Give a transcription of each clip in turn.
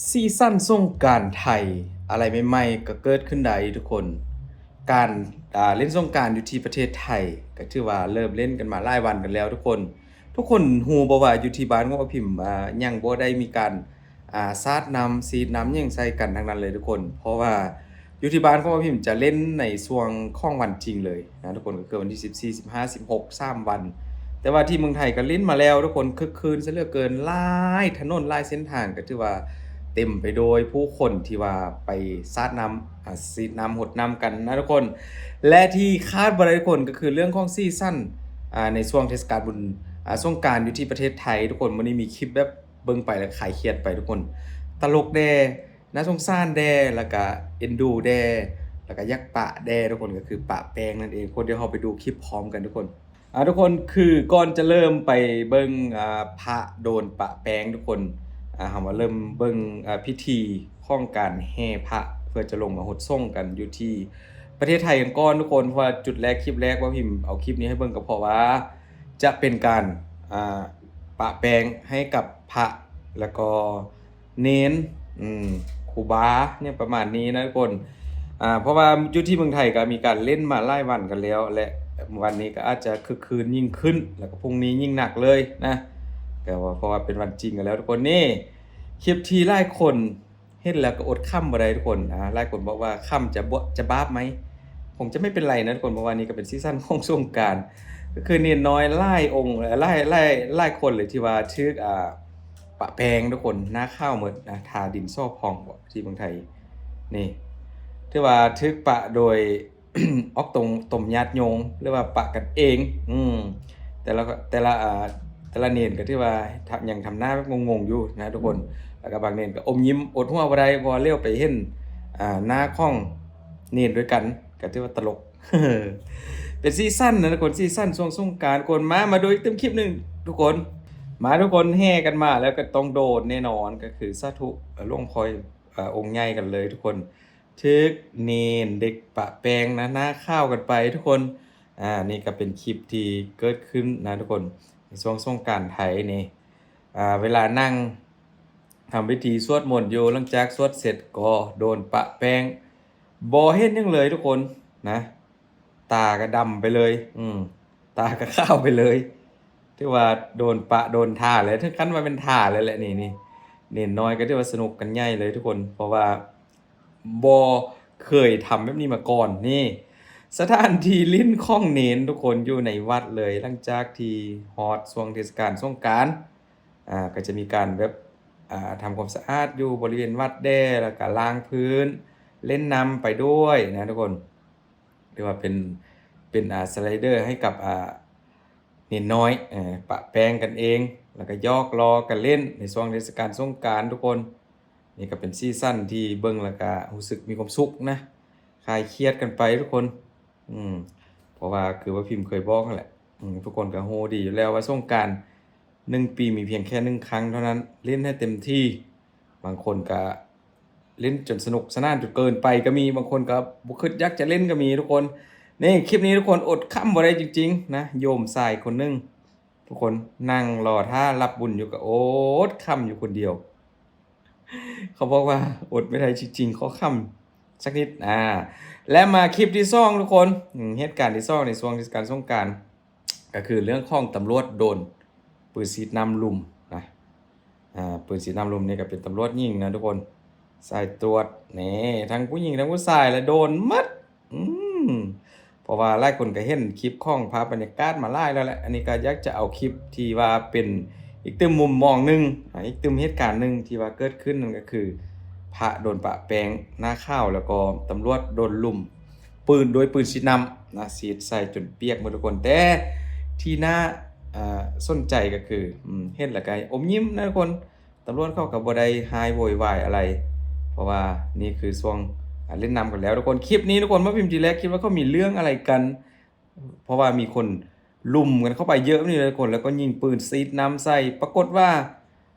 ຊີຊັນສົງການໄທ ອາໄລໃໝ່ໆກໍເກີດຂຶ້ນໄດ້ທຸກຄົນ. ການ ອ່າ ເລ່ນສົງການຢູ່ທີ່ປະເທດໄທ ກໍຖືວ່າເລີ່ມເລ່ນກັນມາຫຼາຍວັນກັນແລ້ວທຸກຄົນ. ທຸກຄົນຮູ້ບໍ່ວ່າຢູ່ທີ່ບ້ານຂອງປ້າພິມ ອ່າ ຍັງບໍ່ໄດ້ມີການ ອ່າ ສາດນ້ຳ ສີດນ້ຳຫຍັງໃສ່ກັນທັງນັ້ນເລີຍທຸກຄົນ. ເພາະວ່າຢູ່ທີ່ບ້ານຂອງປ້າພິມຈະເລ່ນໃນຊ່ວງຂອງວັນຈິງເລີຍນະທຸກຄົນ ກໍຄືວັນທີສິບສີ່ ສິບຫ້າ ສິບຫົກ ສາມວັນ. ແຕ່ວ່າທີ່ເມືອງໄທກໍຫຼິ້ນມາແລ້ວທຸກຄົນ ຄຶກຄື້ນຊະເຫຼືອເກີນ ຫຼາຍຖະໜົນຫຼາຍເສັ້ນທາງ ກໍຖືວ່າເຕັມໄປໂດຍຜູ້ຄົນທີ່ວ່າໄປສາດນ້ຳ ອາ ສີດນ້ຳຫົດນ້ຳກັນນະທຸກຄົນ. ແລະທີ່ຂາດບໍ່ໄດ້ທຸກຄົນ ກໍຄືເລື່ອງຂອງສີສັນ ອາ ໃນຊ່ວງເທດສະການບຸນ ອາ ສົງການຢູ່ທີ່ປະເທດໄທທຸກຄົນ. ມື້ນີ້ມີຄລິບແບບເບິ່ງໄປແລ້ວຄາຍຄຽດໄປທຸກຄົນ ຕະຫຼົກແດ່ ໜ້າສົງສານແດ່ ແລ້ວກະເອັນດູແດ່ ແລ້ວກະຢາກປະແດ່ທຸກຄົນ ກໍຄືປະແປ້ງນັ້ນເອງ. ຄົນ ດຽວເຮົາໄປດູຄລິບພ້ອມກັນທຸກຄົນ. ອ່າ ທຸກຄົນ ຄືກ່ອນຈະເລີ່ມໄປເບິ່ງ ອ່າ ພະໂດນປະແປ້ງທຸກຄົນ ອ່າ ເຮົາມາເລີ່ມເບິ່ງ ອ່າ ພິທີຂອງການແຫ່ພະ ເພື່ອຈະລົງມາຫົດສົງກັນຢູ່ທີ່ປະເທດໄທກັນກ່ອນທຸກຄົນ. ເພາະວ່າຈຸດແລກ ຄລິບແລກ ວ່າພິມເອົາຄລິບນີ້ໃຫ້ເບິ່ງ ກໍເພາະວ່າຈະເປັນການ ອ່າ ປະແປ້ງໃຫ້ກັບພະ ແລ້ວກໍ ເນນ ອືມ ຄູບາ ຫຍັງປະມານນີ້ນະທຸກຄົນ. ອ່າ ເພາະວ່າຢູ່ທີ່ເມືອງໄທກໍມີການຫຼິ້ນມາຫຼາຍວັນກັນແລ້ວ ແລະ ວັນນີ້ກໍອາດຈະຄຶກຄື້ນຍິ່ງຂຶ້ນ ແລ້ວກໍພລຸ່ງນີ້ຍິ່ງໜັກເລີຍນະ ກໍວ່າ ເພາະວ່າເປັນວັນຈິງກັນແລ້ວທຸກຄົນ. ນີ້ຄລິບທີ່ຫຼາຍຄົນເຫັນແລ້ວກໍອົດຂຳບໍ່ໄດ້ທຸກຄົນ. ອ່າ ຫຼາຍຄົນບອກວ່າຂຳຈະ ຈະບາບໄໝ? ຄົງຈະໄມ່ເປັນໄລນະທຸກຄົນ ເພາະວ່ານີ້ກໍເປັນຊີຊັນຂອງສົງການ ກໍຄືເນນນ້ອຍຫຼາຍອົງ ຫຼາຍ ຫຼາຍ ຫຼາຍຄົນເລີຍທີ່ວ່າຖືກ ອ່າ ປະແປ້ງທຸກຄົນ ໜ້າຂາວໝົດນະ ທາດິນສໍ່ພອງເບາະ ທີ່ເມືອງໄທນີ້ ຖືວ່າຖືກປະໂດຍ ອອກຕົງ ຕົມຍາດໂຍມ ຫຼືວ່າປະກັນເອງ. ອືມ ແຕ່ລະ ແຕ່ລະ ອ່າ ແຕ່ລະເນນກໍຖືວ່າ ທຳ ຍັງທຳໜ້າແບບງົງໆຢູ່ນະທຸກຄົນ ແລ້ວກໍບາງເນນກໍອົມຍິ້ມອົດຫົວບໍ່ໄດ້ ເພາະວ່າຫຼຽວໄປເຫັນ ອ່າ ໜ້າຂອງເນນດ້ວຍກັນ ກໍຖືວ່າຕະຫຼົກ. ເປັນຊີຊັນນະທຸກຄົນ ຊີຊັນຊ່ວງສົງການທຸກຄົນ. ມາ ມາດູອີກຕື່ມຄລິບໜຶ່ງທຸກຄົນ. ມາທຸກຄົນ ແຫ່ກັນມາແລ້ວກໍຕ້ອງໂດນແນ່ນອນ ກໍຄືສາທຸ ເອີ ຫຼວງພໍ່ ເອີ ອົງໃຫຍ່ກັນເລີຍທຸກຄົນ ຖືກເນນເດັກປະແປ້ງນະ ໜ້າຂາວກັນໄປທຸກຄົນ. ອ່າ ນີ້ກໍເປັນຄລິບທີ່ເກີດຂຶ້ນນະທຸກຄົນ ໃນຊ່ວງສົງການໄທນີ້ ອ່າ ເວລານັ່ງທຳພິທີສວດມົນຢູ່ ຫຼັງຈາກສວດເສັດກໍໂດນປະແປ້ງ ບໍ່ເຫັນຫຍັງເລີຍທຸກຄົນນະ ຕາກໍດຳໄປເລີຍ ອືມ ຕາກໍຂາວໄປເລີຍ. ຖືວ່າໂດນປະໂດນທ່າແລ້ວ ເຖິງຂັ້ນວ່າແມ່ນທ່າແລ້ວແຫຼະນີ້ ນີ້ ເນນນ້ອຍກໍຖືວ່າສະໜຸກກັນໃຫຍ່ເລີຍທຸກຄົນ ເພາະວ່າບໍ່ເຄີຍທຳແບບນີ້ມາກ່ອນ. ນີ້ສະຖານທີ່ຫຼິ້ນຂອງເນນທຸກຄົນ ຢູ່ໃນວັດເລີຍ ຫຼັງຈາກທີ່ຮອດຊ່ວງເທດສະການສົງການ ອ່າ ກໍຈະມີການແບບ ອ່າ ທຳຄວາມສະອາດຢູ່ບໍລິເວນວັດແດ່ ແລ້ວກໍລ້າງພື້ນ ເຫຼັ້ນນ້ຳໄປດ້ວຍນະທຸກຄົນ. ຖືວ່າເປັນ ເປັນ ອ່າ ສະໄລເດີໃຫ້ກັບ ອ່າ ເນນນ້ອຍ ເອີ ປະແປ້ງກັນເອງ ແລ້ວກໍຫຍອກລໍ້ກັນຫຼິ້ນໃນຊ່ວງເທດສະການສົງການທຸກຄົນ. ນີ້ກໍເປັນຊີຊັນທີ່ເບິ່ງແລ້ວກໍຮູ້ສຶກມີຄວາມສຸກນະ ຄາຍຄຽດກັນໄປທຸກຄົນ. ອືມ ເພາະວ່າຄືວ່າພິມເຄີຍບອກຫັ້ນແຫຼະ ອືມ ທຸກຄົນກໍຮູ້ດີຢູ່ແລ້ວວ່າສົງການໜຶ່ງປີມີພຽງແຄ່ໜຶ່ງຄັ້ງເທົ່ານັ້ນ ຫຼິ້ນໃຫ້ເຕັມທີ່. ບາງຄົນກໍຫຼິ້ນຈົນສະໜຸກສະໜານຈົນເກີນໄປກໍມີ ບາງຄົນກໍບໍ່ຄິດຢາກຈະຫຼິ້ນກໍມີທຸກຄົນ. ນີ້ຄລິບນີ້ທຸກຄົນ ອົດຂຳບໍ່ໄດ້ຈິງໆນະ ໂຍມຊາຍຄົນໜຶ່ງ ທຸກຄົນ ນັ່ງລໍຖ້າຮັບບຸນຢູ່ ກໍອົດຂຳຢູ່ຄົນດຽວ. ເຂົາບອກວ່າອົດບໍ່ໄດ້ຈິງໆ ຂໍຂຳສັກນິດ. ອ່າ ແລະ ມາຄລິບທີສອງທຸກຄົນ ອືມ ເຫດການທີສອງໃນຊ່ວງເທດສະການສົງການ ກໍຄືເລື່ອງຂອງຕຳຫຼວດໂດນປືນສີດນ້ຳລຸມນະ. ອ່າ ປືນສີດນ້ຳລຸມນີ້ກໍເປັນຕຳຫຼວດຍິງນະທຸກຄົນ ສາຍຕວດນີ້ ທັງຜູ້ຍິງທັງຜູ້ຊາຍ ແລະ ໂດນໝົດ. ອືມ ເພາະວ່າຫຼາຍຄົນກໍເຫັນຄລິບຂອງພາບບັນຍາກາດມາຫຼາຍແລ້ວແຫຼະ ອັນນີ້ກໍຢາກຈະເອົາຄລິບທີ່ວ່າເປັນອີກຕື່ມມຸມມອງໜຶ່ງ ອາ ອີກຕື່ມເຫດການໜຶ່ງທີ່ວ່າເກີດຂຶ້ນ ນັ້ນກໍຄືພະໂດນປະແປ້ງໜ້າຂາວ ແລ້ວກໍຕຳຫຼວດໂດນລຸມປືນ ໂດຍປືນສີດນ້ຳນະ ສີດໃສ່ຈົນປຽກໝົດທຸກຄົນ. ແຕ່ທີ່ໜ້າ ອ່າ ສົນໃຈກໍຄື ອືມ ເຫັນແລ້ວກໍອົມຍິ້ມນະທຸກຄົນ. ຕຳຫຼວດເຂົາກໍບໍ່ໄດ້ຮ້າຍໂວຍວາຍອະໄລ ເພາະວ່ານີ້ຄືຊ່ວງ ອ່າ ຫຼິ້ນນ້ຳກັນແລ້ວທຸກຄົນ. ຄລິບນີ້ທຸກຄົນ ມາພິມທີແລກຄິດວ່າເຂົາມີເລື່ອງອະໄລກັນ ເພາະວ່າມີຄົນລຸມກັນເຂົ້າໄປເຍອະແບບນີ້ເລີຍທຸກຄົນ ແລ້ວກໍຍິງປືນສີດນ້ຳໃສ່. ປາກົດວ່າ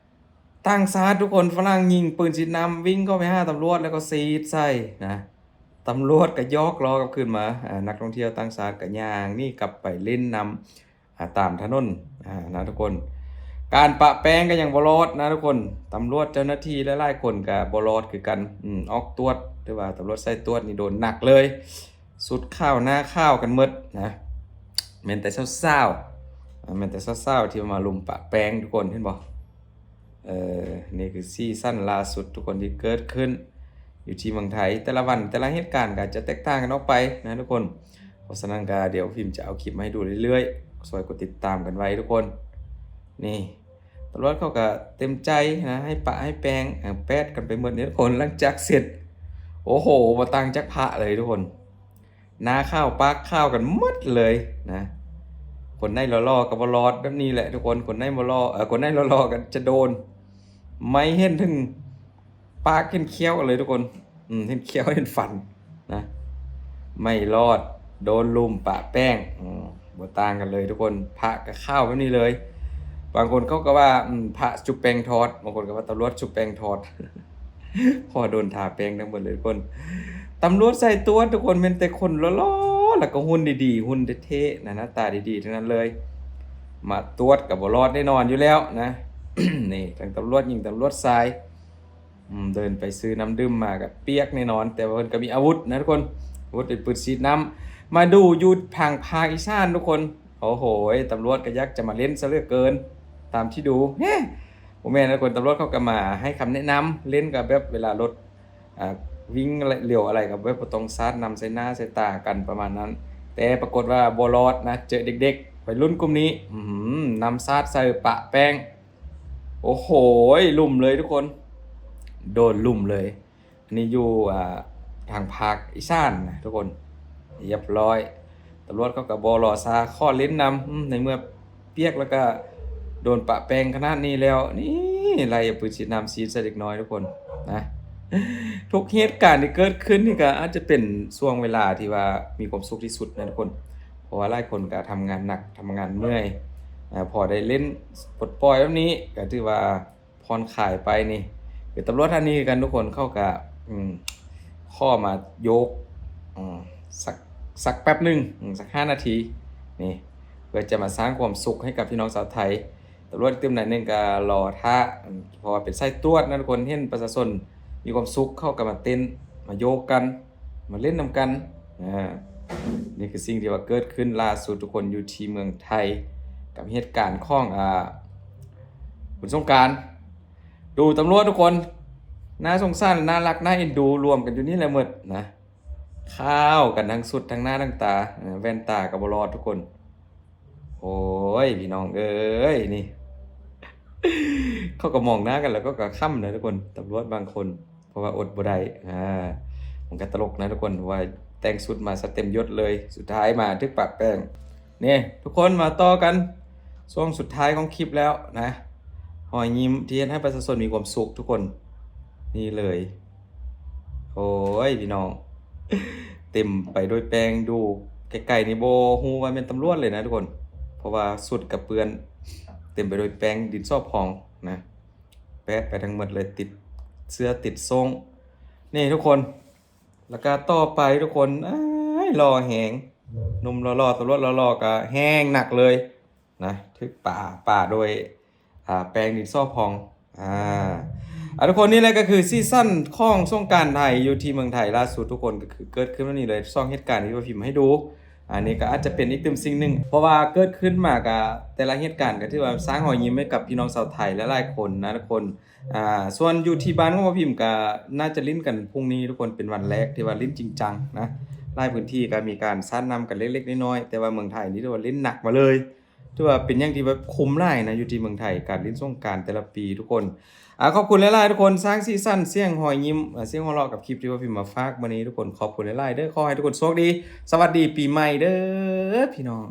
ຕ່າງຊາດທຸກຄົນ ຝຣັ່ງຍິງປືນສີດນ້ຳ ວິ່ງເຂົ້າໄປຫາຕຳຫຼວດ ແລ້ວກໍສີດໃສ່ນະ. ຕຳຫຼວດກໍຫຍອກລໍ້ກັບຄືນມາ ອາ ນັກທ່ອງທ່ຽວຕ່າງຊາດກໍຍ່າງໜີກັບໄປຫຼິ້ນນ້ຳ ອາ ຕາມຖະໜົນ ອາ ນະທຸກຄົນ. ການປະແປ້ງກໍຍັງບໍ່ລອດນະທຸກຄົນ. ຕຳຫຼວດເຈົ້າໜ້າທີ່ຫຼາຍໆຄົນກໍບໍ່ລອດຄືກັນ. ອືມ ອອກຕວດ ຫຼືວ່າຕຳຫຼວດສາຍຕວດນີ້ໂດນໜັກເລີຍ. ສຸດຂາວໜ້າຂາວກັນໝົດນະ. ແມ່ນແຕ່ສາວໆ ອາ ແມ່ນແຕ່ສາວໆທີ່ມາລຸມປະແປ້ງທຸກຄົນ ເຫັນບໍ່? ເອີ ນີ້ຄືສີສັນລ່າສຸດທຸກຄົນທີ່ເກີດຂຶ້ນຢູ່ທີ່ເມືອງໄທ. ແຕ່ລະວັນ ແຕ່ລະເຫດການກໍອາດຈະແຕກຕ່າງກັນອອກໄປນະທຸກຄົນ. ເພາະສະນັ້ນກໍດຽວພິມຈະເອົາຄລິບມາໃຫ້ດູເລື້ອຍໆ ຊ່ວຍກົດຕິດຕາມກັນໄວ້ທຸກຄົນ. ນີ້ ຕຳຫຼວດເຂົາກໍເຕັມໃຈນະ ໃຫ້ປະໃຫ້ແປ້ງ ເອີ ແປດກັນໄປໝົດນີ້ທຸກຄົນ. ຫຼັງຈາກເສັດ ໂອ້ໂຫ ບໍ່ຕ່າງຈາກພະເລີຍທຸກຄົນ. ໜ້າຂາວປາກຂາວກັນໝົດເລີຍນະ. ຄົນໃນຫຼໍ່ໆກໍບໍ່ລອດ ແບບນີ້ແຫຼະທຸກຄົນ. ຄົນໃນບໍ່ຫຼໍ່ ເອີ ຄົນໃນຫຼໍ່ໆກໍຈະໂດນ ໄໝ້ເຫັນເຖິງປາກເຫັນຂ້ຽວກັນເລີຍທຸກຄົນ. ອືມ ເຫັນຂ້ຽວເຫັນຟັນນະ ໄໝ້ລອດ ໂດນລຸມປະແປ້ງ. ອືມ ບໍ່ຕ່າງກັນເລີຍທຸກຄົນ. ພະກໍຂາວແບບນີ້ເລີຍ. ບາງຄົນເຂົາກໍວ່າ ອືມ ພະຊຸບແປ້ງທອດ ບາງຄົນກໍວ່າຕຳຫຼວດຊຸບແປ້ງທອດ. ເພາະວ່າໂດນທາແປ້ງທັງໝົດເລີຍທຸກຄົນ. ຕຳຫຼວດສາຍຕວດທຸກຄົນ ແມ່ນແຕ່ຄົນຫຼໍ່ໆ ແລ້ວກໍຫຸ່ນດີໆ ຫຸ່ນເທ່ໆນະ ໜ້າຕາດີໆ ທັງນັ້ນເລີຍ. ມາຕວດກໍບໍ່ລອດແນ່ນອນຢູ່ແລ້ວນະ. ນີ້ ທັງຕຳຫຼວດຍິງ ຕຳຫຼວດຊາຍ ອືມ ເດີນໄປຊື້ນ້ຳດື່ມມາກໍປຽກແນ່ນອນ. ແຕ່ວ່າເພິ່ນກໍມີອາວຸດນະທຸກຄົນ ອາວຸດເປັນປືນສີດນ້ຳ. ມາດູຢູ່ທາງພາກອີສານທຸກຄົນ. ໂອ້ໂຫ ຕຳຫຼວດກໍຢາກຈະມາເຫຼັ້ນຊະເຫຼືອເກີນ ຕາມທີ່ດູ. ເຮ ບໍ່ແມ່ນນະທຸກຄົນ. ຕຳຫຼວດເຂົາກໍມາໃຫ້ຄຳແນະນຳ ເຫຼັ້ນກໍແບບເວລາລົດ ອ່າ ວິ່ງລຽວອາໄລກໍແບບບໍ່ຕ້ອງສາດນ້ຳໃສ່ໜ້າໃສ່ຕາກັນ ປະມານນັ້ນ. ແຕ່ປາກົດວ່າບໍ່ລອດນະ ເຈີເດັກໆ ໄວລຸ້ນກຸ່ມນີ້ ອືມ ນ້ຳສາດໃສ່ປະແປ້ງ. ໂອ້ໂຫ ລຸ່ມເລີຍທຸກຄົນ ໂດນລຸ່ມເລີຍ. ອັນນີ້ຢູ່ ອ່າ ທາງພາກອີສານນະທຸກຄົນ. ຮຽບຮ້ອຍ ຕຳຫຼວດເຂົາກໍບໍ່ລໍຊ້າ ຂໍເຫຼັ້ນນຳ. ອືມ ໃນເມື່ອປຽກແລ້ວກໍໂດນປະແປ້ງຂະໜາດນີ້ແລ້ວ ນີ້ ໄລ່ເອົາປືນສີດນ້ຳສີດໃສ່ເດັກນ້ອຍທຸກຄົນນະ. ທຸກເຫດການທີ່ເກີດຂຶ້ນນີ້ກໍອາດຈະເປັນຊ່ວງເວລາທີ່ວ່າມີຄວາມສຸກທີ່ສຸດນະທຸກຄົນ. ເພາະວ່າຫຼາຍຄົນກໍທຳງານໜັກ ທຳງານເມື່ອຍ ອາ ພໍໄດ້ເຫຼັ້ນປົດປ່ອຍແບບນີ້ກໍຖືວ່າຜ່ອນຄາຍໄປ. ນີ້ຄືຕຳຫຼວດທ່ານນີ້ຄືກັນທຸກຄົນ ເຂົາກໍ ອືມ ຂໍມາໂຍກ ອືມ ສັກ ສັກແປັບໜຶ່ງ ອືມ ສັກຫ້ານາທີ ນີ້ ເພື່ອຈະມາສ້າງຄວາມສຸກໃຫ້ກັບພີ່ນ້ອງຊາວໄທ. ຕຳຫຼວດຕື່ມໜ້ອຍໜຶ່ງກໍລໍຖ້າ ເພາະວ່າເປັນສາຍຕວດນະທຸກຄົນ. ເຫັນປະຊາຊົນມີຄວາມສຸກ ເຂົາກໍມາເຕັ້ນ ມາໂຍກກັນ ມາເຫຼັ້ນນຳກັນ. ອາ ນີ້ຄືສິ່ງທີ່ວ່າເກີດຂຶ້ນລ່າສຸດທຸກຄົນ ຢູ່ທີ່ເມືອງໄທ ກັບເຫດການຂອງ ອາ ບຸນສົງການ. ດູຕຳຫຼວດທຸກຄົນ ໜ້າສົງສານ ໜ້າຮັກ ໜ້າເອັນດູ ລວມກັນຢູ່ນີ້ແຫຼະໝົດນະ. ຂາວກັນທັງຊຸດ ທັງໜ້າທັງຕາ ເອີ ແວ່ນຕາກໍບໍ່ລອດທຸກຄົນ. ໂອ້ຍ ພີ່ນ້ອງເອີຍ ນີ້ ເຂົາກໍມອງໜ້າກັນ ແລ້ວກໍ ກໍຂຳນະທຸກຄົນ ຕຳຫຼວດບາງຄົນ ເພາະວ່າອົດບໍ່ໄດ້. ອາ ມັນກໍຕະຫຼົກນະທຸກຄົນ ເພາະວ່າແຕ່ງຊຸດມາຊະເຕັມຍົດເລີຍ ສຸດທ້າຍມາຖືກປະແປ້ງ. ນີ້ທຸກຄົນ ມາຕໍ່ກັນຊ່ວງສຸດທ້າຍຂອງຄລິບແລ້ວນະ ຮອຍຍິ້ມທີ່ເຮັດໃຫ້ປະຊາຊົນມີຄວາມສຸກທຸກຄົນ. ນີ້ເລີຍ ໂອ້ຍ ພີ່ນ້ອງ ເຕັມໄປດ້ວຍແປ້ງ. ດູໃກ້ໆນີ້ບໍ່ຮູ້ວ່າແມ່ນຕຳຫຼວດເລີຍນະທຸກຄົນ ເພາະວ່າຊຸດກະເປື້ອນ ເຕັມໄປດ້ວຍແປ້ງດິນສໍພອງນະ ແປດໄປທັງໝົດເລີຍ ຕິດເສື້ອຕິດໂສ້ງ. ນີ້ທຸກຄົນ ແລ້ວກະຕໍ່ໄປທຸກຄົນ ອ້າຍ ຫຼໍ່ແຮງ ໜຸ່ມຫຼໍ່ໆ ຕຳຫຼວດຫຼໍ່ໆ ກະແຮງໜັກເລີຍນະ ຖືກປະ ປະໂດຍ ອາ ແປ້ງດິນສໍພອງ. ອາ ອາ ທຸກຄົນ ນີ້ແຫຼະກໍຄືສີສັນຂອງສົງການໄທຢູ່ທີ່ເມືອງໄທລ່າສຸດທຸກຄົນ ກໍຄືເກີດຂຶ້ນແບບນີ້ເລີຍ ສອງເຫດການທີ່ວ່າພິມໃຫ້ດູ. ອັນນີ້ກໍອາດຈະເປັນອີກຕື່ມສິ່ງໜຶ່ງ ເພາະວ່າເກີດຂຶ້ນມາກະ ແຕ່ລະເຫດການກໍຖືວ່າສ້າງຮອຍຍິ້ມໃຫ້ກັບພີ່ນ້ອງຊາວໄທຫຼາຍໆຄົນນະທຸກຄົນ. ອາ ສ່ວນຢູ່ທີ່ບ້ານຂອງພວກພິມກໍໜ້າຈະຫຼິ້ນກັນພຸ່ງນີ້ທຸກຄົນ ເປັນວັນແລກທີ່ວ່າຫຼິ້ນຈິງຈັງນະ. ຫຼາຍພື້ນທີ່ກໍມີການສາດນ້ຳກັນເລັກໆນ້ອຍໆ ແຕ່ວ່າເມືອງໄທນີ້ຖືວ່າຫຼິ້ນໜັກມາເລີຍ. ຖືວ່າເປັນຫຍັງທີ່ແບບຄຸ້ມຫຼາຍນະ ຢູ່ທີ່ເມືອງໄທ ການຫຼິ້ນສົງການແຕ່ລະປີທຸກຄົນ. ອາ ຂອບຄຸນຫຼາຍໆທຸກຄົນ ສ້າງສີສັນ ສຽງຮອຍຍິ້ມ ອາ ສຽງຫົວເລາະກັບຄລິບທີ່ວ່າພິມມາຝາກມື້ນີ້ທຸກຄົນ. ຂອບຄຸນຫຼາຍໆເດີ້ ຂໍໃຫ້ທຸກຄົນໂຊກດີ. ສະຫວັດດີປີໃໝ່ເດີ້ພີ່ນ້ອງ.